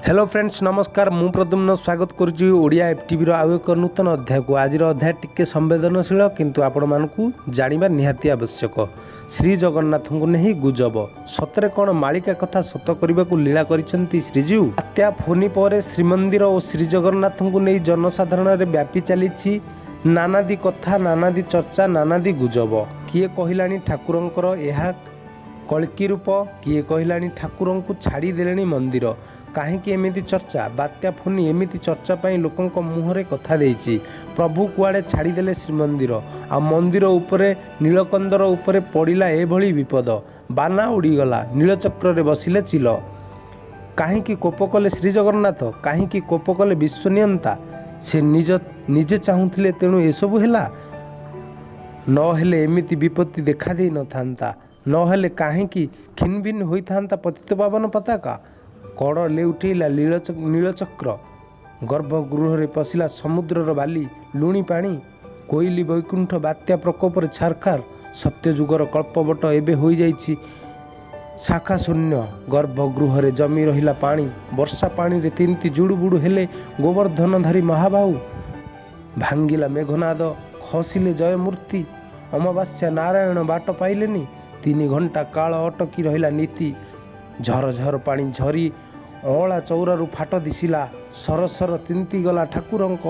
Hello friends, ନମସ୍କାର। ମୁଁ ପ୍ରଦ୍ୟୁମ୍ନ ସ୍ୱାଗତ କରୁଛି ଓଡ଼ିଆ ଏଫ୍ ଟିଭିର ଆଉ ଏକ ନୂତନ ଅଧ୍ୟାୟକୁ। ଆଜିର ଅଧ୍ୟାୟ ଟିକେ ସମ୍ବେଦନଶୀଳ, କିନ୍ତୁ ଆପଣମାନଙ୍କୁ ଜାଣିବା ନିହାତି ଆବଶ୍ୟକ। ଶ୍ରୀ ଜଗନ୍ନାଥଙ୍କୁ ନେଇ ଗୁଜବ, ସତରେ କ'ଣ ମାଳିକା କଥା ସତ କରିବାକୁ ଲୀଳା କରିଛନ୍ତି ଶ୍ରୀଜୀଉ? ବାତ୍ୟା ଫୋନି ପରେ ଶ୍ରୀମନ୍ଦିର ଓ ଶ୍ରୀ ଜଗନ୍ନାଥଙ୍କୁ ନେଇ ଜନସାଧାରଣରେ ବ୍ୟାପି ଚାଲିଛି ନାନାଦି କଥା, ନାନାଦି ଚର୍ଚ୍ଚା, ନାନାଦି ଗୁଜବ। କିଏ କହିଲାଣି ଠାକୁରଙ୍କର ଏହା କଳ୍କୀ ରୂପ, କିଏ କହିଲାଣି ଠାକୁରଙ୍କୁ ଛାଡ଼ି ଦେଲେଣି ମନ୍ଦିର। କାହିଁକି ଏମିତି ଚର୍ଚ୍ଚା? ବାତ୍ୟା ଫୋନି ଏମିତି ଚର୍ଚ୍ଚା ପାଇଁ ଲୋକଙ୍କ ମୁହଁରେ କଥା ଦେଇଛି। ପ୍ରଭୁ କୁଆଡ଼େ ଛାଡ଼ିଦେଲେ ଶ୍ରୀମନ୍ଦିର, ଆଉ ମନ୍ଦିର ଉପରେ, ନୀଳକନ୍ଦର ଉପରେ ପଡ଼ିଲା ଏଭଳି ବିପଦ। ବାନା ଉଡ଼ିଗଲା, ନୀଳଚକ୍ରରେ ବସିଲେ ଚିଲ। କାହିଁକି କୋପ କଲେ ଶ୍ରୀଜଗନ୍ନାଥ? କାହିଁକି କୋପ କଲେ ବିଶ୍ୱନିୟନ୍ତା? ସେ ନିଜ ନିଜେ ଚାହୁଁଥିଲେ, ତେଣୁ ଏସବୁ ହେଲା। ନହେଲେ ଏମିତି ବିପତ୍ତି ଦେଖା ଦେଇନଥାନ୍ତା। ନହେଲେ କାହିଁକି ଖିନଭିନ ହୋଇଥାନ୍ତା ପତିତପାବନ ପତାକା? କଡ଼ ଲେଉଟେଇଲା ନୀଳଚକ୍ର। ଗର୍ଭଗୃହରେ ପଶିଲା ସମୁଦ୍ରର ବାଲି, ଲୁଣି ପାଣି। କୋଇଲି ବୈକୁଣ୍ଠ ବାତ୍ୟା ପ୍ରକୋପରେ ଛାରଖାର। ସତ୍ୟଯୁଗର କଳ୍ପବଟ ଏବେ ହୋଇଯାଇଛି ଶାଖା ଶୂନ୍ୟ। ଗର୍ଭଗୃହରେ ଜମି ରହିଲା ପାଣି। ବର୍ଷା ପାଣିରେ ତିନ୍ତି ଜୁଡ଼ୁବୁଡ଼ୁ ହେଲେ ଗୋବର୍ଦ୍ଧନଧାରୀ ମହାବାହୁ। ଭାଙ୍ଗିଲା ମେଘନାଦ, ଖସିଲେ ଜୟମୂର୍ତ୍ତି। ଅମାବାସ୍ୟା ନାରାୟଣ ବାଟ ପାଇଲେନି। 3 ଘଣ୍ଟା କାଳ ଅଟକି ରହିଲା ନୀତି। ଝର ଝର ପାଣି ଝରି ଅଁଳା ଚଉରାରୁ ଫାଟ ଦିଶିଲା। ସରସର ତିନ୍ତିଗଲା ଠାକୁରଙ୍କ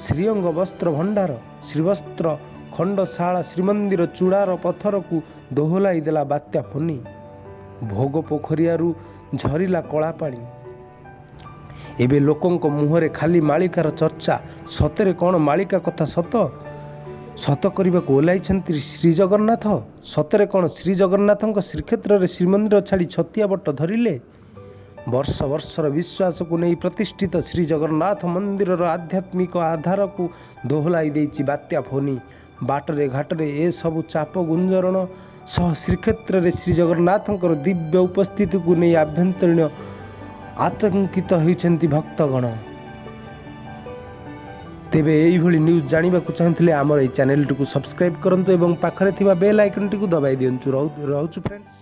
ଶ୍ରୀଅଙ୍ଗ ବସ୍ତ୍ର ଭଣ୍ଡାର। ଶ୍ରୀବସ୍ତ୍ର ଖଣ୍ଡଶାଳା ଶ୍ରୀମନ୍ଦିର ଚୂଡ଼ାର ପଥରକୁ ଦୋହଲାଇ ଦେଲା ବାତ୍ୟା ଫୋନି। ଭୋଗ ପୋଖରିଆରୁ ଝରିଲା କଳା ପାଣି। ଏବେ ଲୋକଙ୍କ ମୁହଁରେ ଖାଲି ମାଳିକାର ଚର୍ଚ୍ଚା। ସତରେ କ'ଣ ମାଳିକା କଥା ସତ ସତ କରିବାକୁ ଓହ୍ଲାଇଛନ୍ତି ଶ୍ରୀଜଗନ୍ନାଥ? ସତରେ କ'ଣ ଶ୍ରୀଜଗନ୍ନାଥଙ୍କ ଶ୍ରୀକ୍ଷେତ୍ରରେ ଶ୍ରୀମନ୍ଦିର ଛାଡ଼ି ଛତିଆ ବଟ ଧରିଲେ? ବର୍ଷ ବର୍ଷର ବିଶ୍ୱାସକୁ ନେଇ ପ୍ରତିଷ୍ଠିତ ଶ୍ରୀଜଗନ୍ନାଥ ମନ୍ଦିରର ଆଧ୍ୟାତ୍ମିକ ଆଧାରକୁ ଦୋହଲାଇ ଦେଇଛି ବାତ୍ୟା ଫୋନି। ବାଟରେ ଘାଟରେ ଏସବୁ ଚାପ ଗୁଞ୍ଜରଣ ସହ ଶ୍ରୀକ୍ଷେତ୍ରରେ ଶ୍ରୀଜଗନ୍ନାଥଙ୍କର ଦିବ୍ୟ ଉପସ୍ଥିତିକୁ ନେଇ ଆଭ୍ୟନ୍ତରୀଣ ଆତଙ୍କିତ ହୋଇଛନ୍ତି ଭକ୍ତଗଣ। ତେବେ ଏଇଭଳି ନ୍ୟୁଜ୍ ଜାଣିବାକୁ ଚାହୁଁଥିଲେ ଆମର ଏଇ ଚ୍ୟାନେଲଟିକୁ ସବସ୍କ୍ରାଇବ୍ କରନ୍ତୁ ଏବଂ ପାଖରେ ଥିବା ବେଲ୍ ଆଇକନ୍ଟିକୁ ଦବାଇ ଦିଅନ୍ତୁ। ରହୁଛୁ ଫ୍ରେଣ୍ଡସ୍।